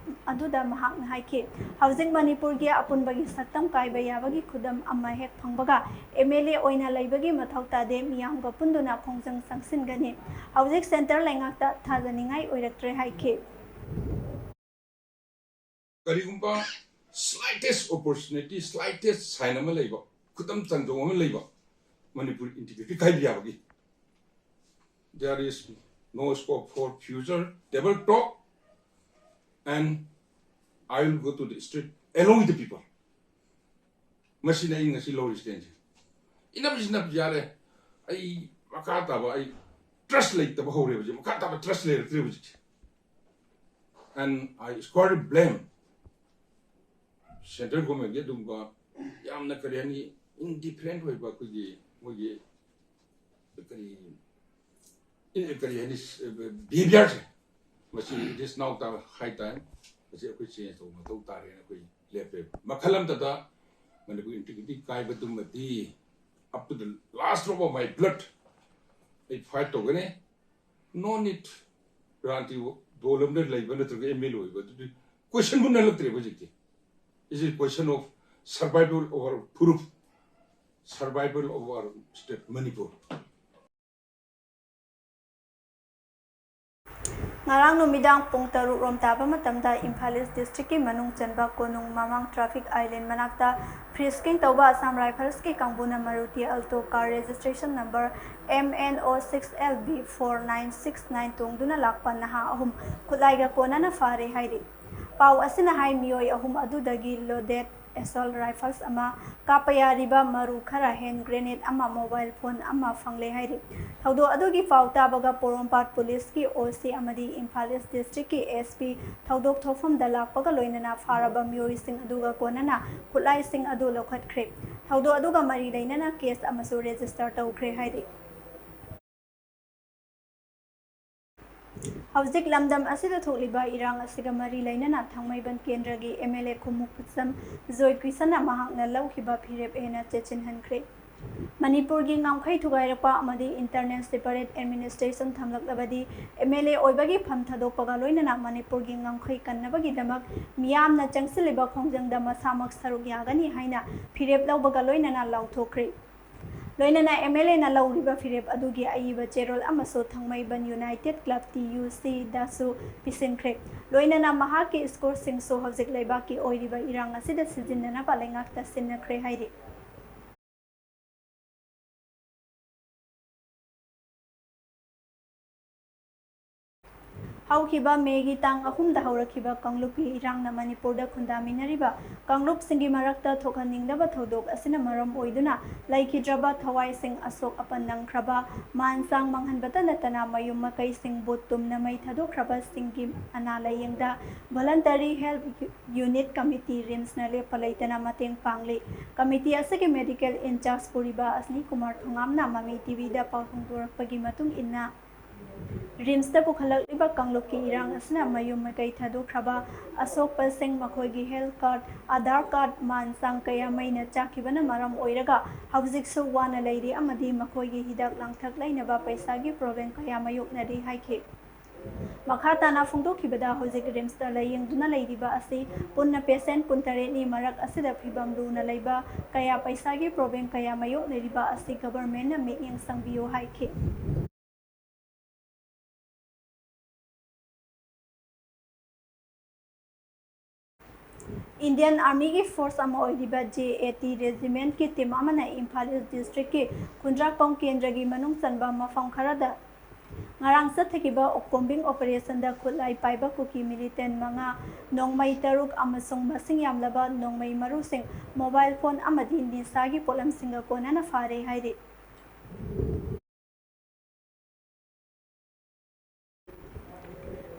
ꯑꯗꯨꯗ ꯃꯍꯥꯛꯅ ꯍꯥꯏꯈꯤ, ꯍꯧꯖꯤꯛ ꯃꯅꯤꯄꯨꯔꯒꯤ ꯑꯄꯨꯟꯕꯒꯤ ꯁꯛꯇꯝ ꯀꯥꯏꯕ ꯌꯥꯕꯒꯤ ꯈꯨꯗꯝ ꯑꯃ ꯍꯦꯛ ꯐꯪꯕꯒ ꯑꯦꯝ ꯑꯦꯜ ꯑꯦ ꯑꯣꯏꯅ ꯂꯩꯕꯒꯤ ꯃꯊꯧ ꯇꯥꯗꯦ, ꯃꯤꯌꯥꯝꯒ ꯄꯨꯟꯗꯨꯅ ꯈꯣꯡꯖꯪ ꯆꯪꯁꯤꯟꯒꯅꯤ꯫ ꯍꯧꯖꯤꯛ ꯁꯦꯟꯇꯔ ꯂꯩꯉꯥꯛꯇ ꯊꯥꯖꯅꯤꯡꯉꯥꯏ ꯑꯣꯏꯔꯛꯇ꯭ꯔꯦ ꯍꯥꯏꯈꯤ꯫ ꯀꯔꯤꯒꯨꯝꯕ slightest opportunity, slightest sign ꯑꯃ ꯂꯩꯕ, ꯈꯨꯗꯝ ꯆꯥꯡꯗꯝ ꯑꯃ ꯂꯩꯕ, ꯃꯅꯤꯄꯨꯔ ꯏꯟꯇꯤꯒ꯭ꯔꯤꯇꯤ ꯀꯥꯏꯕ ꯌꯥꯕꯒꯤ there is no scope for future table talk, and I will go to the street along with the people. ꯃꯁꯤꯅ ꯑꯩ ꯉꯁꯤ ꯂꯧꯔꯤ stand-ꯁꯦ꯫ Enough is enough, ꯌꯥꯔꯦ꯫ ꯑꯩ ꯃꯈꯥ ꯇꯥꯕ ꯑꯩ trust ꯂꯩꯇꯕ ꯍꯧꯔꯦ ꯍꯧꯖꯤꯛ꯫ ꯃꯈꯥ ꯇꯥꯕ trust ꯂꯩꯔꯛꯇ꯭ꯔꯦ ꯍꯧꯖꯤꯛꯁꯦ꯫ And I squarely blame central government-ꯀꯤ ꯑꯗꯨꯒꯨꯝꯕ ꯌꯥꯝꯅ, ꯀꯔꯤ ꯍꯥꯏꯅꯤ, indifferent ꯑꯣꯏꯕ ꯑꯩꯈꯣꯏꯒꯤ, ꯃꯣꯏꯒꯤ ꯀꯔꯤ, ꯀꯔꯤ ꯍꯥꯏꯅꯤ, behaviour-ꯁꯦ, ꯃꯁꯤ it is now time, high time, ꯃꯁꯤ ꯑꯩꯈꯣꯏ change ꯇꯧꯕ ꯃꯊꯧ ꯇꯥꯔꯦꯅ ꯑꯩꯈꯣꯏ ꯂꯦꯞꯄꯦꯕ꯫ ꯃꯈꯜ ꯑꯃꯠꯇꯗ Manipur integrity ꯀꯥꯏꯕꯗꯨꯃꯗꯤ up to the last drop of my blood ꯑꯩ fight ꯇꯧꯒꯅꯤ꯫ No need, ꯔꯥꯟꯇꯤ ꯗꯣꯜ ꯑꯃꯗ ꯂꯩꯕ ꯅꯠꯇ꯭ꯔꯒ M L A ꯑꯣꯏꯕ, ꯑꯗꯨꯗꯤ question-ꯕꯨ ꯅꯠꯇ꯭ꯔꯦꯕ ꯍꯧꯖꯤꯛꯇꯤ꯫ It is question of survival of our ꯐꯨꯔꯨꯞ, survival of our state Manipur꯫ ꯉꯔꯥꯡ ꯅꯨꯃꯤꯗꯥꯡ ꯄꯨꯡ ꯇꯔꯨꯛ ꯔꯣꯝ ꯇꯥꯕ ꯃꯇꯝꯗ ꯏꯝꯐꯥꯜ ꯏꯁ ꯗꯤꯁꯇ꯭ꯔꯤꯛꯀꯤ ꯃꯅꯨꯡ ꯆꯟꯕ ꯀꯣꯅꯨꯡ ꯃꯃꯥꯡ traffic island ꯃꯅꯥꯛꯇ frisking ꯇꯧꯕ Assam Rifles-ꯀꯤ ꯀꯥꯡꯕꯨꯅ Maruti Alto car registration number M N O six L B four nine six nine ꯇꯣꯡꯗꯨꯅ ꯂꯥꯛꯄ ꯅꯍꯥ ꯑꯍꯨꯝ ꯈꯨꯠꯂꯥꯏꯒ ꯀꯣꯟꯅꯅ ꯐꯥꯔꯦ ꯍꯥꯏꯔꯤ꯫ ꯄꯥꯎ ꯑꯁꯤꯅ ꯍꯥꯏ, ꯃꯤꯑꯣꯏ ꯑꯍꯨꯝ ꯑꯗꯨꯗꯒꯤ loaded assault rifles ꯑꯃ, ꯀꯥꯞꯄ ꯌꯥꯔꯤꯕ ꯃꯔꯨ ꯈꯔ, hand grenade ꯑꯃ, mobile phone ꯑꯃ ꯐꯪꯂꯦ ꯍꯥꯏꯔꯤ꯫ ꯊꯧꯗꯣꯛ ꯑꯗꯨꯒꯤ ꯄꯥꯎ ꯇꯥꯕꯒ ꯄꯣꯔꯣꯝꯄꯥꯠ ꯄꯨꯂꯤꯁꯀꯤ O C ꯑꯃꯗꯤ ꯏꯝꯐꯥꯜ ꯏꯁ ꯗꯤꯁꯇ꯭ꯔꯤꯛꯀꯤ S P ꯊꯧꯗꯣꯛ ꯊꯣꯛꯐꯝꯗ ꯂꯥꯛꯄꯒ ꯂꯣꯏꯅꯅ ꯐꯥꯔꯕ ꯃꯤꯑꯣꯏꯁꯤꯡ ꯑꯗꯨꯒ ꯀꯣꯟꯅꯅ ꯈꯨꯠꯂꯥꯏꯁꯤꯡ ꯑꯗꯨ ꯂꯧꯈꯠꯈ꯭ꯔꯦ꯫ ꯊꯧꯗꯣꯛ ꯑꯗꯨꯒ ꯃꯔꯤ ꯂꯩꯅꯅ case ꯑꯃꯁꯨ register ꯇꯧꯈ꯭ꯔꯦ ꯍꯥꯏꯔꯤ꯫ ꯍꯧꯖꯤꯛ ꯂꯝꯗꯝ ꯑꯁꯤꯗ ꯊꯣꯛꯂꯤꯕ ꯏꯔꯥꯡ ꯑꯁꯤꯒ ꯃꯔꯤ ꯂꯩꯅꯅ ꯊꯥꯡꯃꯩꯕꯟ ꯀꯦꯟꯗ꯭ꯔꯒꯤ M L A ꯈꯨꯃꯨꯛꯄꯁꯝ ꯖꯣꯏ ꯀ꯭ꯔꯤꯁꯟꯅ ꯃꯍꯥꯛꯅ ꯂꯧꯈꯤꯕ ꯐꯤꯔꯦꯞ ꯍꯦꯟꯅ ꯆꯦꯠꯁꯤꯟꯍꯟꯈ꯭ꯔꯦ꯫ ꯃꯅꯤꯄꯨꯔꯒꯤ ꯉꯝꯈꯩ ꯊꯨꯒꯥꯏꯔꯛꯄ ꯑꯃꯗꯤ internal separate administration ꯊꯝꯂꯛꯂꯕꯗꯤ M L A ꯑꯣꯏꯕꯒꯤ ꯐꯝ ꯊꯥꯗꯣꯛꯄꯒ ꯂꯣꯏꯅꯅ ꯃꯅꯤꯄꯨꯔꯒꯤ ꯉꯝꯈꯩ ꯀꯟꯅꯕꯒꯤꯗꯃꯛ ꯃꯤꯌꯥꯝꯅ ꯆꯪꯁꯤꯜꯂꯤꯕ ꯈꯣꯡꯖꯪꯗ ꯃꯁꯥꯃꯛ ꯁꯔꯨꯛ ꯌꯥꯒꯅꯤ ꯍꯥꯏꯅ ꯐꯤꯔꯦꯞ ꯂꯧꯕꯒ ꯂꯣꯏꯅꯅ ꯂꯥꯎꯊꯣꯛꯈ꯭ꯔꯦ꯫ ꯂꯣꯏꯅꯅ M L A ꯅ ꯂꯧꯔꯤꯕ ꯐꯤꯔꯦꯞ ꯑꯗꯨꯒꯤ ꯑꯏꯕ ꯆꯦꯔꯣꯜ ꯑꯃꯁꯨ ꯊꯥꯡꯃꯩꯕꯟ United Club T U C ꯗꯁꯨ ꯄꯤꯁꯤꯟꯈ꯭ꯔꯦ꯫ ꯂꯣꯏꯅꯅ ꯃꯍꯥꯛꯀꯤ score ꯁꯤꯡꯁꯨ ꯍꯧꯖꯤꯛ ꯂꯩꯕꯥꯛꯀꯤ ꯑꯣꯏꯔꯤꯕ ꯏꯔꯥꯡ ꯑꯁꯤꯗ ꯁꯤꯖꯤꯟꯅꯅꯕ ꯂꯩꯉꯥꯛꯇ ꯁꯤꯟꯅꯈ꯭ꯔꯦ ꯍꯥꯏꯔꯤ꯫ ꯍꯧꯈꯤꯕ ꯃꯦꯒꯤ ꯇꯥꯡ ꯑꯍꯨꯝꯗ ꯍꯧꯔꯛꯈꯤꯕ ꯀꯥꯡꯂꯨꯞꯀꯤ ꯏꯔꯥꯡꯅ ꯃꯅꯤꯄꯨꯔꯗ ꯈꯨꯟꯗꯥꯃꯤꯟꯅꯔꯤꯕ ꯀꯥꯡꯂꯨꯞꯁꯤꯡꯒꯤ ꯃꯔꯛꯇ ꯊꯣꯛꯍꯟꯅꯤꯡꯗꯕ ꯊꯧꯗꯣꯛ ꯑꯁꯤꯅ ꯃꯔꯝ ꯑꯣꯏꯗꯨꯅ ꯂꯩꯈꯤꯗ꯭ꯔꯕ ꯊꯋꯥꯏꯁꯤꯡ, ꯑꯁꯣꯛ ꯑꯄꯟ ꯅꯪꯈ꯭ꯔꯕ, ꯃꯥꯟ ꯆꯥꯡ ꯃꯥꯡꯍꯟꯕꯇ ꯅꯠꯇꯅ ꯃꯌꯨꯝ ꯃꯀꯩꯁꯤꯡ ꯕꯨꯠ ꯇꯨꯝꯅ ꯃꯩ ꯊꯥꯗꯣꯛꯈ꯭ꯔꯕꯁꯤꯡꯒꯤ ꯑꯅꯥ ꯂꯥꯌꯦꯡꯗ Voluntary Health Unit Committee, ꯔꯤꯝꯁꯅ ꯂꯦꯞꯄ ꯂꯩꯇꯅ ꯃꯇꯦꯡ ꯄꯥꯡꯂꯤ꯫ ꯀꯃꯤꯇꯤ ꯑꯁꯤꯒꯤ ꯃꯦꯗꯤꯀꯦꯜ ꯏꯟꯆꯥꯔꯖ ꯄꯨꯔꯤꯕ ꯑꯁꯅꯤ ꯀꯨꯃꯥꯔ ꯊꯣꯉꯥꯝꯅ ꯃꯃꯤ ꯇꯤꯚꯤꯗ ꯄꯥꯎ ꯐꯣꯡꯗꯣꯔꯛꯄꯒꯤ ꯃꯇꯨꯡ ꯏꯟꯅ, ꯔꯤꯝꯁꯇ ꯄꯨꯈꯠꯂꯛꯂꯤꯕ ꯀꯥꯡꯂꯨꯞꯀꯤ ꯏꯔꯥꯡ ꯑꯁꯤꯅ ꯃꯌꯨꯝ ꯃꯀꯩ ꯊꯥꯗꯣꯛꯈ꯭ꯔꯕ, ꯑꯁꯣꯛꯄꯁꯤꯡ, ꯃꯈꯣꯏꯒꯤ ꯍꯦꯜꯊ ꯀꯥꯔꯗ, ꯑꯥꯙꯥꯔ ꯀꯥꯔꯗ, ꯃꯥꯟ ꯆꯥꯡ ꯀꯌꯥ ꯃꯩꯅ ꯆꯥꯛꯈꯤꯕꯅ ꯃꯔꯝ ꯑꯣꯏꯔꯒ ꯍꯧꯖꯤꯛꯁꯨ ꯋꯥꯅ ꯂꯩꯔꯤ ꯑꯃꯗꯤ ꯃꯈꯣꯏꯒꯤ ꯍꯤꯗꯥꯛ ꯂꯥꯡꯊꯛ ꯂꯩꯅꯕ ꯄꯩꯁꯥꯒꯤ ꯄ꯭ꯔꯣꯕ꯭ꯂꯦꯝ ꯀꯌꯥ ꯃꯥꯌꯣꯛꯅꯔꯤ ꯍꯥꯏꯈꯤ꯫ ꯃꯈꯥ ꯇꯥꯅ ꯐꯣꯡꯗꯣꯛꯈꯤꯕꯗ, ꯍꯧꯖꯤꯛ ꯔꯤꯝꯁꯇ ꯂꯥꯌꯦꯡꯗꯨꯅ ꯂꯩꯔꯤꯕ ꯑꯁꯤ ꯄꯨꯟꯅ ꯄꯦꯁꯦꯟꯠ ꯀꯨꯟꯇꯔꯦꯠꯅꯤ꯫ ꯃꯔꯛ ꯑꯁꯤꯗ ꯐꯤꯕꯝ ꯂꯨꯅ ꯂꯩꯕ ꯀꯌꯥ, ꯄꯩꯁꯥꯒꯤ ꯄ꯭ꯔꯣꯕ꯭ꯂꯦꯝ ꯀꯌꯥ ꯃꯥꯌꯣꯛꯅꯔꯤꯕ ꯑꯁꯤ ꯒꯚꯔꯟꯃꯦꯟꯠꯅ ꯃꯤꯠꯌꯦꯡ ꯆꯪꯕꯤꯌꯨ ꯍꯥꯏꯈꯤ꯫ ꯏꯟꯗꯤꯌꯟ ꯑꯥꯔꯃꯤꯒꯤ ꯐꯣꯔꯁ ꯑꯃ ꯑꯣꯏꯔꯤꯕ ꯖꯦ ꯑꯦ ꯇꯤ ꯔꯦꯖꯤꯃꯦꯟꯠꯀꯤ ꯇꯤꯝ ꯑꯃꯅ ꯏꯝꯐꯥꯜ ꯏꯁ ꯗꯤꯁꯇ꯭ꯔꯤꯛꯀꯤ ꯈꯨꯟꯗ꯭ꯔꯥꯛꯄꯝ ꯀꯦꯟꯗ꯭ꯔꯒꯤ ꯃꯅꯨꯡ ꯆꯟꯕ ꯃꯐꯝ ꯈꯔꯗ ꯉꯔꯥꯡ ꯆꯠꯊꯈꯤꯕ ꯀꯣꯝꯕꯤꯡ ꯑꯣꯄꯔꯦꯁꯟꯗ ꯈꯨꯠꯂꯥꯏ ꯄꯥꯏꯕ ꯀꯨꯀꯤ ꯃꯤꯂꯤꯇꯦꯟꯠ ꯃꯉꯥ, ꯅꯣꯡꯃꯩ ꯇꯔꯨꯛ ꯑꯃꯁꯨꯡ ꯃꯁꯤꯡ ꯌꯥꯝꯂꯕ ꯅꯣꯡꯃꯩ ꯃꯔꯨꯁꯤꯡ, ꯃꯣꯕꯥꯏꯜ ꯐꯣꯟ ꯑꯃꯗꯤ ꯅꯤꯁꯥꯒꯤ ꯄꯣꯠꯂꯝꯁꯤꯡꯒ ꯀꯣꯟꯅꯅ ꯐꯥꯔꯦ ꯍꯥꯏꯔꯤ꯫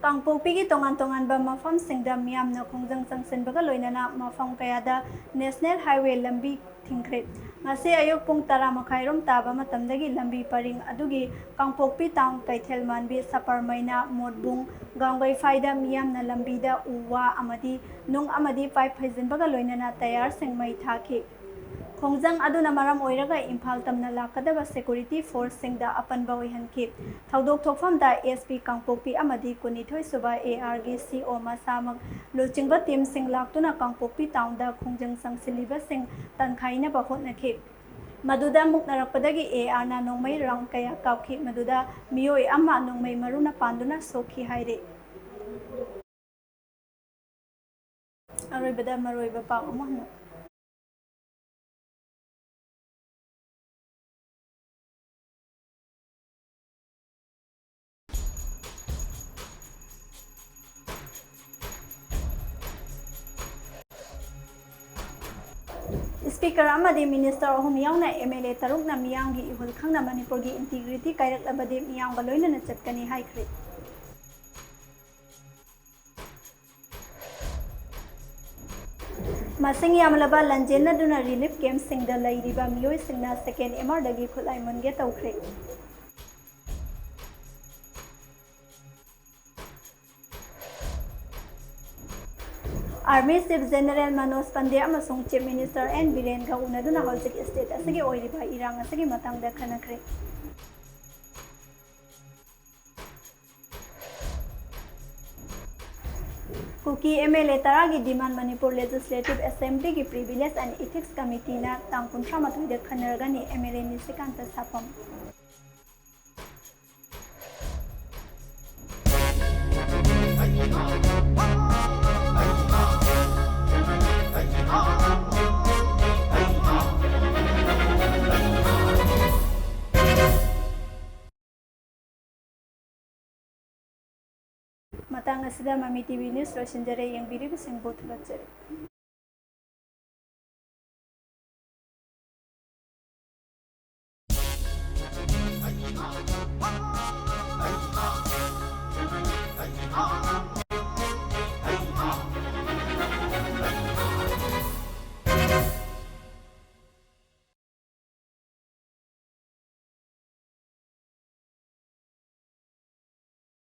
ꯀꯥꯡꯄꯣꯛꯄꯤꯒꯤ ꯇꯣꯉꯥꯟ ꯇꯣꯉꯥꯟꯕ ꯃꯐꯝꯁꯤꯡꯗ ꯃꯤꯌꯥꯝꯅ ꯈꯣꯡꯖꯪ ꯆꯪꯁꯤꯟꯕꯒ ꯂꯣꯏꯅꯅ ꯃꯐꯝ ꯀꯌꯥꯗ ꯅꯦꯁꯅꯦꯜ ꯍꯥꯏꯋꯦ ꯂꯝꯕꯤ ꯊꯤꯡꯈ꯭ꯔꯦ꯫ ꯉꯁꯤ ꯑꯌꯨꯛ ꯄꯨꯡ ꯇꯔꯥ ꯃꯈꯥꯏꯔꯣꯝ ꯇꯥꯕ ꯃꯇꯝꯗꯒꯤ ꯂꯝꯕꯤ ꯄꯔꯤꯡ ꯑꯗꯨꯒꯤ ꯀꯥꯡꯄꯣꯛꯄꯤ ꯇꯥꯎꯟ, ꯀꯩꯊꯦꯜ ꯃꯥꯟꯕꯤ, ꯁꯄꯔ ꯃꯩꯅꯥ, ꯃꯣꯠꯕꯨꯡ, ꯒꯥꯡꯒꯩꯐꯥꯏꯗ ꯃꯤꯌꯥꯝꯅ ꯂꯝꯕꯤꯗ ꯎ ꯋꯥ ꯑꯃꯗꯤ ꯅꯨꯡ ꯑꯃꯗꯤ ꯄꯥꯏꯞ ꯍꯩꯖꯤꯟꯕꯒ ꯂꯣꯏꯅꯅ ꯇꯌꯥꯔꯁꯤꯡ ꯃꯩ ꯊꯥꯈꯤ꯫ ꯈꯣꯡꯖꯪ ꯑꯗꯨꯅ ꯃꯔꯝ ꯑꯣꯏꯔꯒ ꯏꯝꯐꯥꯜ ꯇꯝꯅ ꯂꯥꯛꯀꯗꯕ ꯁꯦꯀ꯭ꯌꯨꯔꯤꯇꯤ ꯐꯣꯔꯁꯁꯤꯡꯗ ꯑꯄꯟꯕ ꯑꯣꯏꯍꯟꯈꯤ꯫ ꯊꯧꯗꯣꯛ ꯊꯣꯛꯐꯝꯗ ꯑꯦꯁ ꯄꯤ ꯀꯥꯡꯄꯣꯛꯄꯤ ꯑꯃꯗꯤ ꯀꯨꯟꯅꯤꯊꯣꯏ ꯁꯨꯕ ꯑꯦ ꯑꯥꯔꯒꯤ ꯁꯤ ꯑꯣ ꯃꯁꯥꯃꯛ ꯂꯨꯆꯤꯡꯕ ꯇꯤꯝꯁꯤꯡ ꯂꯥꯛꯇꯨꯅ ꯀꯥꯡꯄꯣꯛꯄꯤ ꯇꯥꯎꯟꯗ ꯈꯣꯡꯖꯪ ꯆꯪꯁꯤꯜꯂꯤꯕꯁꯤꯡ ꯇꯥꯟꯈꯥꯏꯅꯕ ꯍꯣꯠꯅꯈꯤ꯫ ꯃꯗꯨꯗ ꯃꯨꯛꯅꯔꯛꯄꯗꯒꯤ ꯑꯦ ꯑꯥꯔꯅ ꯅꯣꯡꯃꯩ ꯔꯥꯎꯟ ꯀꯌꯥ ꯀꯥꯞꯈꯤ, ꯃꯗꯨꯗ ꯃꯤꯑꯣꯏ ꯑꯃ ꯅꯣꯡꯃꯩ ꯃꯔꯨꯅ ꯄꯥꯟꯗꯨꯅ ꯁꯣꯛꯈꯤ ꯍꯥꯏꯔꯤ꯫ ꯑꯔꯣꯏꯕꯗ ꯃꯔꯨꯑꯣꯏꯕ ꯄꯥꯎ ꯑꯃꯨꯛ ꯍꯟꯅ꯫ Speaker ꯑꯃꯗꯤ minister ꯑꯍꯨꯝ ꯌꯥꯎꯅ M L A ꯇꯔꯨꯛꯅ ꯃꯤꯌꯥꯝꯒꯤ ꯏꯍꯨꯜ ꯈꯪꯅ ꯃꯅꯤꯄꯨꯔꯒꯤ integrity ꯀꯥꯏꯔꯛꯂꯕꯗꯤ ꯃꯤꯌꯥꯝꯒ ꯂꯣꯏꯅꯅ ꯆꯠꯀꯅꯤ ꯍꯥꯏꯈ꯭ꯔꯦ꯫ ꯃꯁꯤꯡ ꯌꯥꯝꯂꯕ ꯂꯥꯟꯖꯦꯟꯅꯗꯨꯅ relief campꯁꯤꯡꯗ ꯂꯩꯔꯤꯕ ꯃꯤꯑꯣꯏꯁꯤꯡꯅ second M R ꯗꯒꯤ ꯈꯨꯠꯂꯥꯏ ꯃꯨꯟꯒꯦ ꯇꯧꯈ꯭ꯔꯦ꯫ Army Chief General ꯃꯅꯣꯖ ꯄꯟꯗꯦ ꯑꯃꯁꯨꯡ Chief Minister N ꯕꯤꯔꯦꯟꯒ ꯎꯅꯗꯨꯅ ꯍꯧꯖꯤꯛ state ꯑꯁꯤꯒꯤ ꯑꯣꯏꯔꯤꯕ ꯏꯔꯥꯡ ꯑꯁꯤꯒꯤ ꯃꯇꯥꯡꯗ ꯈꯟꯅꯈ꯭ꯔꯦ꯫ ꯀꯨꯀꯤ M L A ꯇꯔꯥꯒꯤ demand Manipur Legislative Assemblyꯒꯤ Privilege and Ethics Committeeꯅ ꯇꯥꯡ ꯀꯨꯟꯊ꯭ꯔꯥ ꯃꯥꯊꯣꯏꯗ ꯈꯟꯅꯔꯒꯅꯤ, M L A ꯅꯤꯁꯤꯀꯥꯟꯇ ꯁꯥꯄꯝ꯫ ꯃꯇꯥꯡ ꯑꯁꯤꯗ ꯃꯃꯤ T V News ꯂꯣꯏꯁꯤꯟꯖꯔꯦ꯫ ꯌꯦꯡꯕꯤꯔꯤꯕꯁꯤꯡꯕꯨ ꯊꯥꯒꯠꯆꯔꯤ꯫